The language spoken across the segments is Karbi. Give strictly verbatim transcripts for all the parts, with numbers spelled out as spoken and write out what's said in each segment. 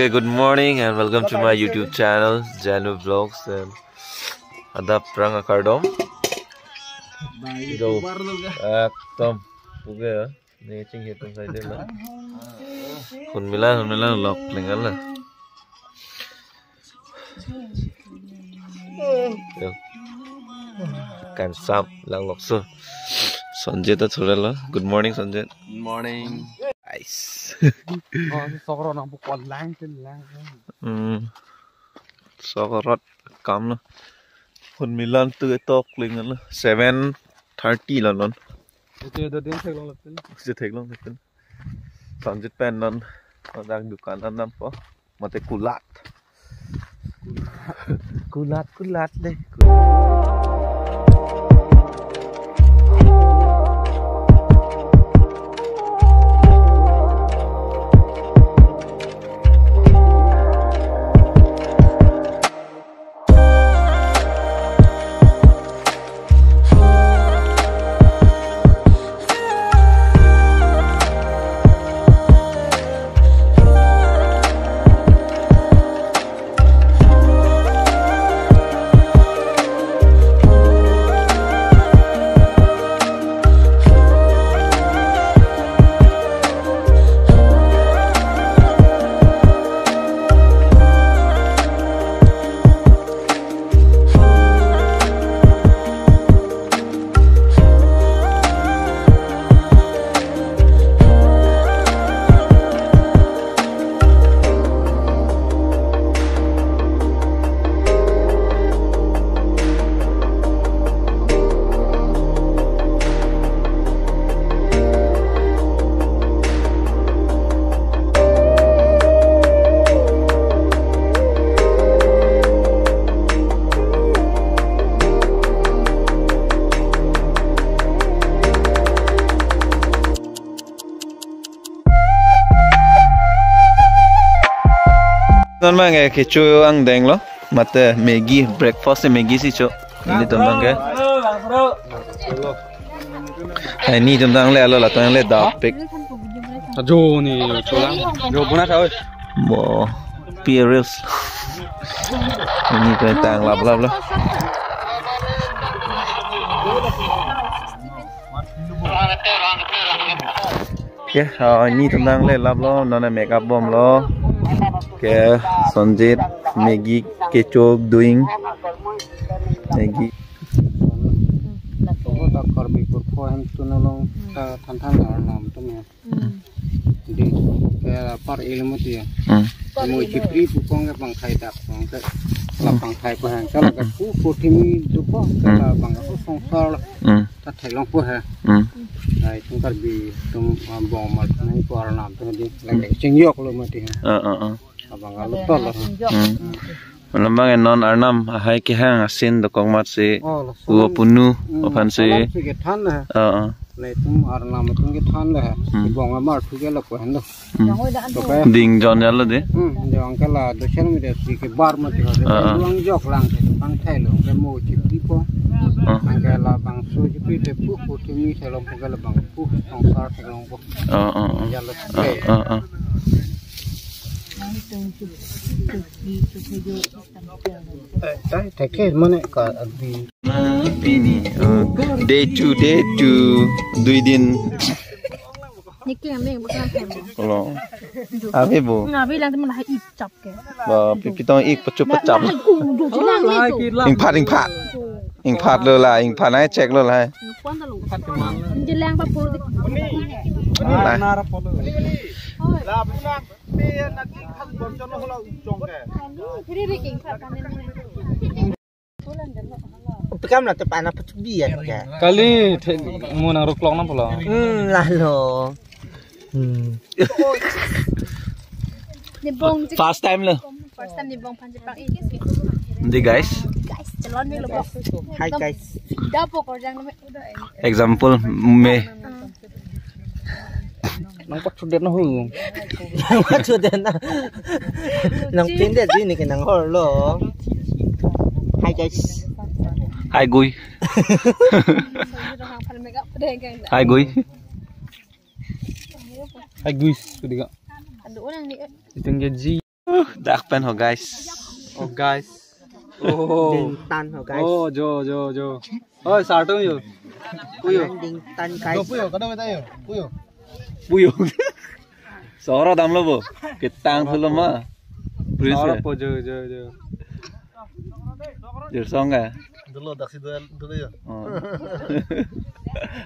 Good morning and welcome to my YouTube channel, Janu Vlogs, and adap rang akardom. Yo, ekdom puke ya. Ne chinghi tum sai de la. Hun milan, hun milan lok lengal la. Yo. Kangsam lang lokso. Sonjit ta thurelo. Good morning, Sonjit. Good morning. Guys. Oh, si sokro nang bukol lang, tin lang. Hmm. Sokrot kam lo. Hun milan tu ketok lengal la. Seven thirty la non. Ito do din theklong lapen. Ito theklong lapen. Sonjit pen non. Dak dukan anam po. Mate kulat. Kulat, kulat dei. Non mang eh kecho angdeng lo. Mate Maggi, breakfast si Maggi si cho. Nelitum abang ke. Hai, nelitum abang le alo la tang le dapik. Ajo ni cholang. Jo buna sa oi. Bo. P R Ls. Nelitum tang lap lap lo. Ke, ah, nelitum abang le lap lo, non make up bom lo. Ke, Sonjit, Maggi, kecho doing. Maggi. Lapu ta Karbi kurkho hem tu nolong ta than than la nam tu me. Hmm. Di, ke par ilmu ti ya. Hmm. Mo chipri pu kong ke pangthai dak kong ke. La pangthai ko hang ke la ke pu ko thimi du ko ke la bang ko songsar la. Hmm. Ta theklong po ha. Hmm. Ai tung Karbi tum, ah, bong mat nai ko arnam tu di lagi chingjok lo mati ha. Ah, ah, ah. Abang kalau tol lo. Hmm. Malam abang non arnam ahai kehang asin dokok mat si. Oh, lo uo punu, hmm, aphan si. Salam si kethan ha. Ah, ah. Nai tum arnam tum kethan ha. Hmm. Bong amar thu ke lo ko hando. Hmm. Ding jon jalo de. Hmm, jong ke la social media si ke bar mati ho. Ah, ah. Luang jok lang ke pangthai lo ke mo chipri po. Ah. Ang ke la bang so chipri te pu pu thimi se lo ke la bang pu songsar theklong po. Ah, ah, ah. Jalo. Ah, ah, ah. Eh, tai, tai ke mane ka abi. Pini, ah, day two, day two, dui din. Niki kami bukan hemo. Kalau. Abi bu. Ngabi lang teman lah icap ke. Ba, pi-, pitong ik pachu pachap. Nah, nah, uh, do jelang ni tu. Ingphat, ingphat. Ingphat lo la, ingphat nai check lo la. Kuan ta lo. Jelang pa pur di. Nah. Phiri ri king phat kan ni. Pikam la tepan apa tu biar ke? Kali the-, mo nang ruklok nang pulo. Hmm, lalo. Hmm. Ni bong. First time lo. First time ni bong pan Jepang ini. Nanti guys. Guys, celon ni lo bong. Hi guys. Dapo korjang name. Example me. Nang pachudet na hu. Nang pachudet na. Nang pindet ji ni ke nang hor lo. Hi guys. Hi gui. Hi gui. Hi guys, kudi ka. Iteng ke ji. Dak pen ho, guys. Oh, guys. Oh. Dingtan ho, guys. Oh, jo, jo, jo. Oi, sartung yo. Puyo. Dingtan, guys. Yo, puyo, kadang kita yo. Puyo. Puyo. Soro damlo bo. Ketang sulo ma. Prince. Soro ya? Po, jo, jo, jo. Jirsong ka? Dolo, daksi dolo, dolo ya. Oh.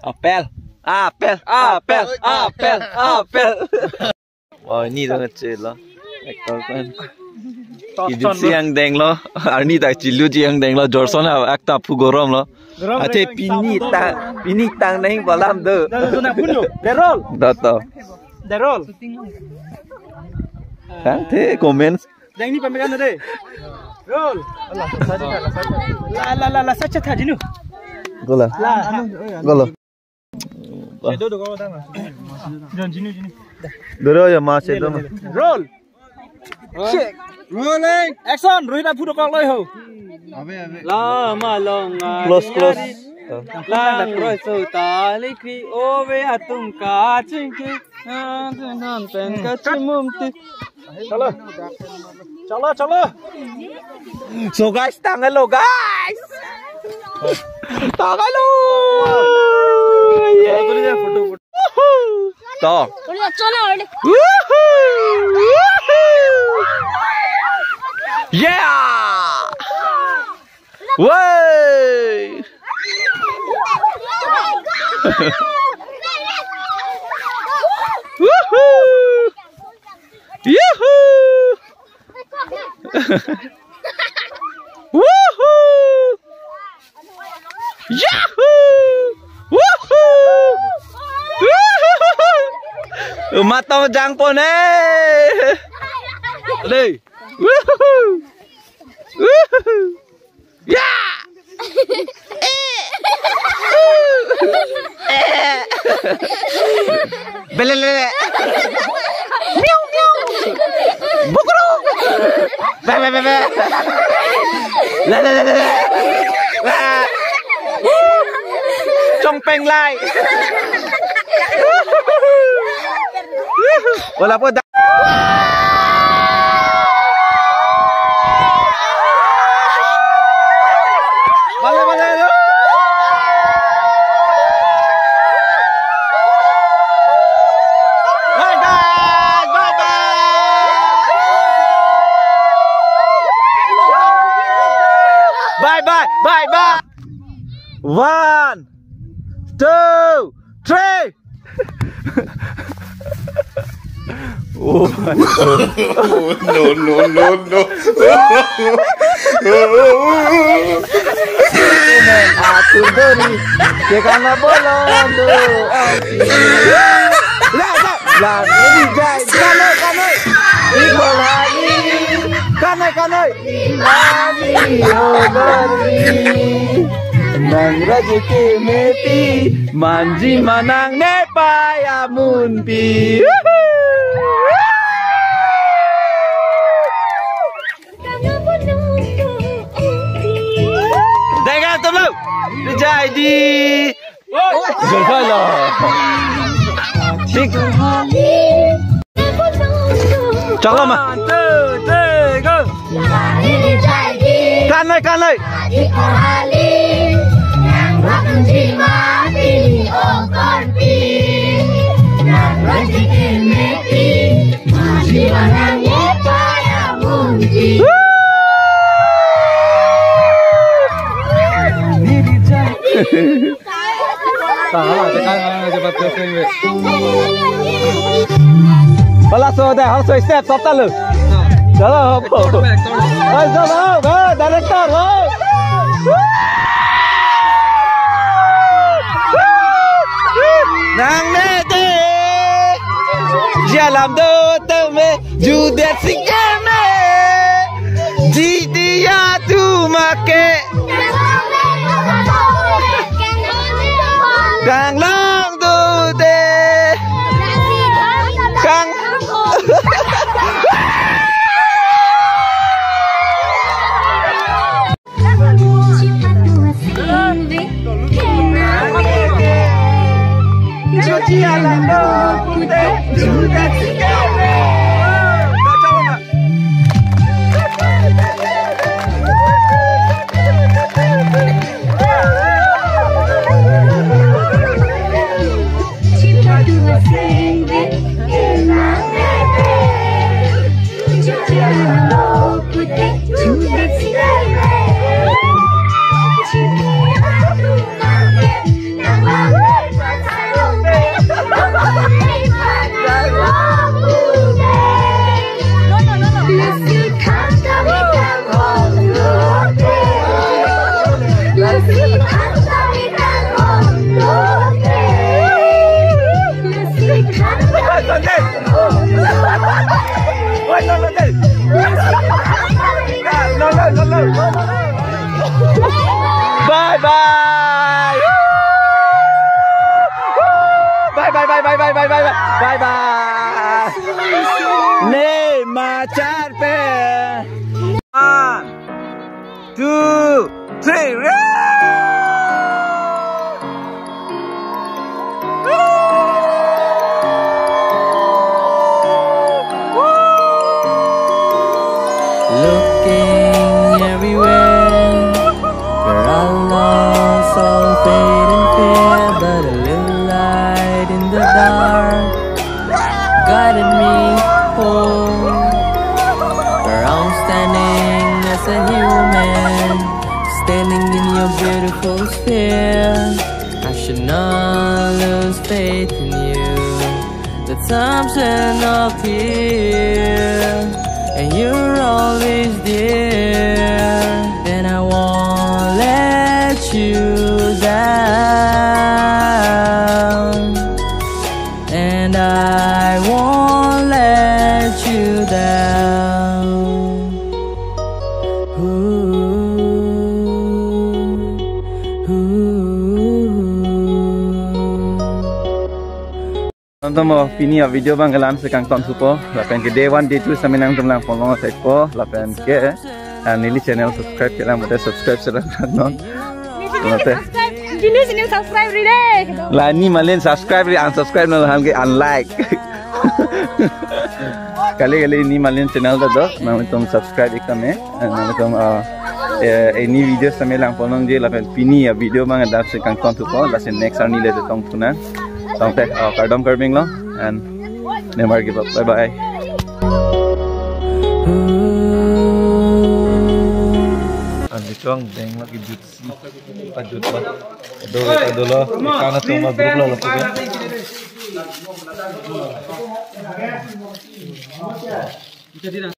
Apel. Apel. Apel. Apel. Apel. Oh, ini dong kecil lo. Ektor kan. Idit si angdeng lo. Arni ta chilu ji angdeng lo. Jorson ha, ak ta phu gorom lo. Gorom. Ate le pini tang, pini tang neng balam do. Dah, dah, dah, dah. Derol. Dato. Derol. Tang te comments. Jang ni pamekan deh. Roll. La, la, la, la, sacha tha jinu. Gola. La. Gola. Jon, jinu, jinu. Doro ya, mas itu. Roll. Check. Rolling. Action. Rohit aphu dokok loi ho. Abe, abe. La malong. Close, close. Lang roi so tali kri ove atum kachingki. Atum pen kachimum ti. Chalo. Chalo, chalo. So guys, tanglo guys. Tanglo. Yeah. To. Udah, chalo, udah. Woohoo! Woohoo! Yeah! Way! Woohoo! Yahoo! Woohoo! Yahoo! Woohoo! Woohoo! Matong jangpon eh. Dei. Woohoo! Woohoo! Ya! Belele. Miau, miau. Bukru. Be, be, be, be. La, la, la, la, la. La. Chongpeng lai. Wala po da- Bale, bale, lo. Bye, bye, bye, bye. Bye, bye, bye, bye. One, two, three. Oh, no, no, no, no. Atur dori, ke kana bolon do. La, la, la, ini jai, kanai, kanai. Ikol hali, kanai, kanai. Mani obari nang raji ke mepi manji manang nepai amunpi. Dengan tulu dijai di Jolpalo. Tik. Chalo ma. One, two, three, go. Kanai, kanai. Woo! Palaso dah, halaso step, stop talu. Chalo, hopo. Halaso, ho, ho, director, ho. Nang ne te, jalam do teme, judet sikeme, jidi ya tu make. Kang lang do de. Kang. Chuchi ala do de. Bye bye. Bye bye bye bye bye bye bye bye bye. Ne machar pe. One, two, three. Looking everywhere, where I lost all faith and fear, but a little light in the dark guided me home. Where I'm standing as a human, standing in your beautiful sphere. I should not lose faith in you. The times are not clear, and you're always there. And I won't let you down. And I won't let you down. Ooh, ooh. Nonton mo, pini a-video abang ke la-an si kangton thupo. Lapen ke day one, day two sitame nangtum lang pon long thekpo. Lapen ke, ah, neli channel subscribe ke lang, mate subscribe si lang non. Mate. Neli channel subscribe ri dei. La ne malen subscribe ri, unsubscribe non, han ke unlike. Kali kali ne malen channel ta do, nangtum subscribe ik tame. Eh, nangtum, ah, eh, ne video sitame lang pon longji lapen pini a-video abang ke la-an si kangton thupo, lasi next arni le chetong thunang. Tangte, ah, kardom kardom lo, and never give up. Bye bye. Andi chong deng lagi jut si. Ajut ba. Ado, ado lo. Ikan atum a-group lo lapu ke.